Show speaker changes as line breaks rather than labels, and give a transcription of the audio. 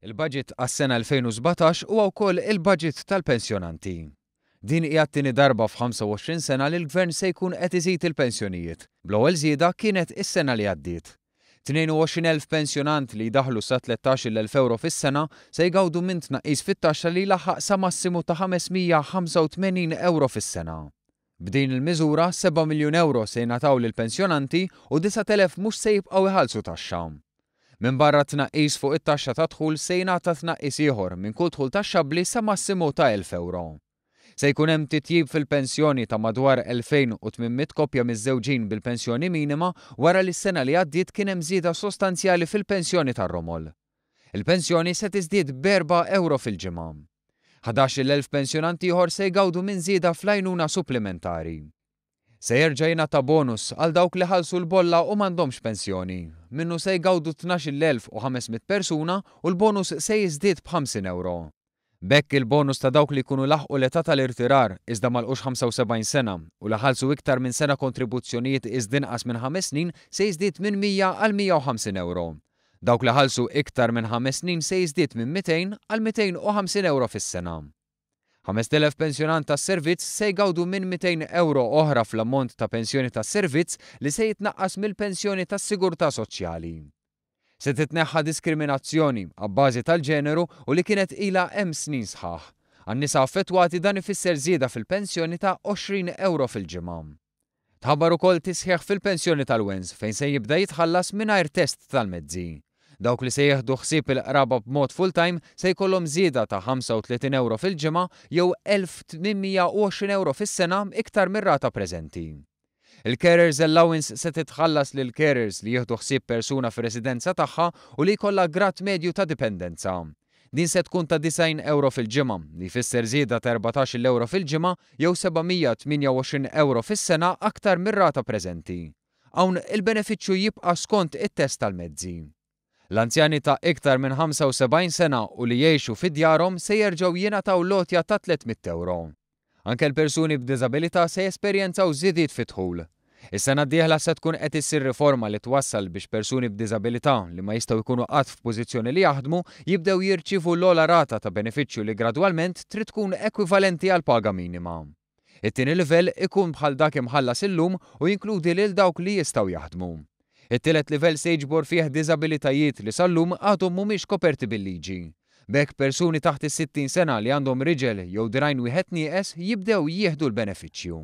Il-budget għas-sena 2017 huwa wkoll il-budget tal-pensjonanti. Din hija t-tieni darba f'25 sena li l-Gvern se jkun qed iżid il-pensjonijiet, bl-ewwel żieda kienet is-sena li għaddiet. 22,000 pensjonant li jdaħħlu sa 13,000 ewro fis-sena se jgawdu minn tnaqqis fit-taxxa li jlaħħaq sa massimu ta' 585 ewro fis-sena. B'din il-miżura, 7 miljun ewro se jingħataw lill-pensjonanti u 9,000 mhux se jibqgħu jħallsu taxxa. Minbarra t-tnaqqis fuq it-taxxa tad-dħul se jingħata tnaqqis ieħor minn kull dħul taxxabbli sa massimu ta' 1,000 ewro. Se jkun hemm titjib fil-pensjoni ta' madwar 2,800 koppja miżżewġin bil-pensjoni minima wara li s-sena li għaddiet kien hemm żieda sostanzjali fil-pensjoni tar-romol. Il-pensjoni se tiżdied b'erba' ewro fil-ġimgħa. 11,000 pensjonant ieħor se jgawdu minn żieda fl-għajnuna supplimentari. Se jerġa' jingħata bonus għal dawk li ħallsu l-bolla u m'għandhomx pensjoni. Minnu se jgawdu 12,500 persuna u l-bonus se jiżdied b'50 ewro. B'hekk il-bonus ta' dawk li jkunu laħqu l-età tal-irtirar iżda m'għalqux 75 sena u li ħallsu iktar minn sena kontribuzzjonijiet iżda inqas minn ħames snin se jiżdied minn 100 għal 150 ewro. Dawk li ħallsu iktar minn ħames snin se jiżdied minn 200 għal 250 ewro fis-sena. 5,000 pensjonant tas-servizz se jgawdu minn 200 ewro oħra fl-ammont ta' pensjoni tas-servizz li se jitnaqqas mill-pensjoni tas-sigurtà soċjali. Se titneħħa diskriminazzjoni abbażi tal-ġeneru u li kienet ilha hemm snin sħaħ. Għan-nisa affettwati dan ifisser żieda fil-pensjoni ta' 20 ewro fil-ġimgħa. Tħabbar ukoll tisħiħ fil-pensjoni tal-wens fejn se jibda jitħallas mingħajr test tal-mezzi. Dawk li se jieħdu ħsieb il-qraba b'mod full-time se jkollhom żieda ta' 35 ewro fil-ġimgħa jew 1,820 ewro fis-sena iktar mir-rata preżenti. Il-Carers Allowance se titħallas lil carers li jieħdu ħsieb persuna fir-residenza tagħha u li jkollha grad medju ta' dipendenza. Din se tkun ta' 90 ewro fil-ġimgħa, li jfisser żieda ta' 14-il ewro fil-ġimgħa jew 728 ewro fis-sena aktar mir-rata preżenti. Hawn il-benefiċċju jibqa' skont it-test tal-mezzi. L-anzjani ta' iktar minn 75 sena u li jgħixu fi djarhom se jerġgħu jingħataw l-għotja ta' 300 ewro. Anke l-persuni b'diżabilità se jesperjenzaw żidiet fid-dħul. Is-sena d-dieħla se tkun qed issir riforma li twassal biex persuni b'diżabilità li ma jistgħu jkunu qatt f'pożizzjoni li jaħdmu jibdew jirċievu l-ogħla rata ta' benefiċċju li gradwalment trid tkun ekwivalenti għall-paga minima. It-tieni livell ikun bħal dak imħallas illum u jinkludi lil dawk li jistgħu jaħdmu. It-tielet livell se jiġbor fih diżabilitajiet li sal-lum għadhom mhumiex koperti bil-liġi. B'hekk persuni taħt is-60 sena li għandhom riġel jew dirgħajn wieħed nieqes jibdew jieħdu l-benefiċċju.